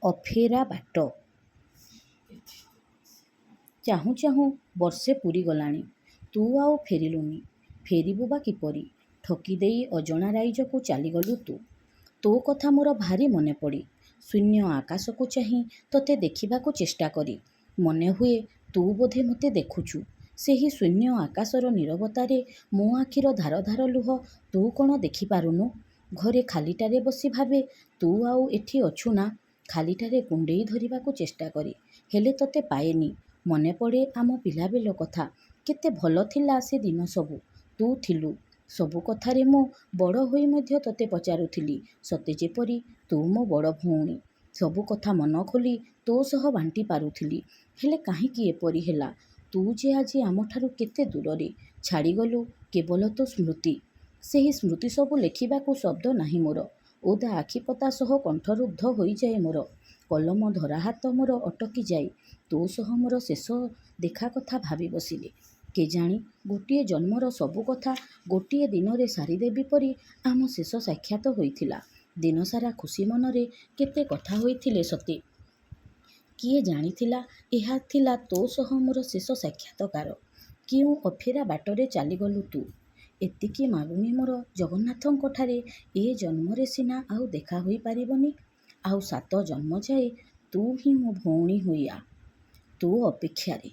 ଅଫେରା ବାଟ। ଚାହୁଁ ଚାହୁଁ ବର୍ଷେ ପୂରିଗଲାଣି। ତୁ ଆଉ ଫେରିଲୁନି। ଫେରିବୁ ବା କିପରି? ଠକିଦେଇ ଅଜଣା ରାଇଜକୁ ଚାଲିଗଲୁ ତୁ। ତୋ କଥା ମୋର ଭାରି ମନେପଡ଼େ। ଶୂନ୍ୟ ଆକାଶକୁ ଚାହିଁ ତୋତେ ଦେଖିବାକୁ ଚେଷ୍ଟା କରେ। ମନେହୁଏ ତୁ ବୋଧେ ମୋତେ ଦେଖୁଛୁ। ସେହି ଶୂନ୍ୟ ଆକାଶର ନୀରବତାରେ ମୋ ଆଖିର ଧାର ଧାର ଲୁହ ତୁ କ'ଣ ଦେଖିପାରୁନୁ? ଘରେ ଖାଲିଟାରେ ବସି ଭାବେ ତୁ ଆଉ ଏଠି ଅଛୁ ନା, ଖାଲିଟାରେ କୁଣ୍ଢେଇ ଧରିବାକୁ ଚେଷ୍ଟା କରେ, ହେଲେ ତୋତେ ପାଏନି। ମନେପଡ଼େ ଆମ ପିଲାବେଳ କଥା। କେତେ ଭଲ ଥିଲା ସେ ଦିନସବୁ। ତୁ ଥିଲୁ। ସବୁ କଥାରେ ମୁଁ ବଡ଼ ହୋଇ ମଧ୍ୟ ତୋତେ ପଚାରୁଥିଲି, ସତେ ଯେପରି ତୁ ମୋ ବଡ଼ ଭଉଣୀ। ସବୁ କଥା ମନଖୋଲି ତୋ ସହ ବାଣ୍ଟି ପାରୁଥିଲି। ହେଲେ କାହିଁକି ଏପରି ହେଲା? ତୁ ଯେ ଆଜି ଆମଠାରୁ କେତେ ଦୂରରେ। ଛାଡ଼ିଗଲୁ କେବଳ ତୋ ସ୍ମୃତି। ସେହି ସ୍ମୃତି ସବୁ ଲେଖିବାକୁ ଶବ୍ଦ ନାହିଁ ମୋର। ଓଦା ଆଖିପତା ସହ କଣ୍ଠରୁଦ୍ଧ ହୋଇଯାଏ ମୋର। କଲମ ଧରା ହାତ ମୋର ଅଟକି ଯାଏ ତୋ ସହ ମୋର ଶେଷ ଦେଖା କଥା ଭାବି ବସିଲେ। କେଜାଣି ଗୋଟିଏ ଜନ୍ମର ସବୁ କଥା ଗୋଟିଏ ଦିନରେ ସାରିଦେବି ପରି ଆମ ଶେଷ ସାକ୍ଷାତ ହୋଇଥିଲା। ଦିନସାରା ଖୁସି ମନରେ କେତେ କଥା ହୋଇଥିଲେ ସତେ! କିଏ ଜାଣିଥିଲା ଏହା ଥିଲା ତୋ ସହ ମୋର ଶେଷ ସାକ୍ଷାତକାର। କେଉଁ ଅଫେରା ବାଟରେ ଚାଲିଗଲୁ ତୁ? ଏତିକି ମାଗୁଣି ମୋର ଜଗନ୍ନାଥଙ୍କଠାରେ ଏ ଜନ୍ମରେ ସିନା ଆଉ ଦେଖା ହୋଇପାରିବନି, ଆଉ ସାତ ଜନ୍ମଯାଏ ତୁ ହିଁ ମୋ ଭଉଣୀ ହୋଇ ଆ। ତୋ ଅପେକ୍ଷାରେ।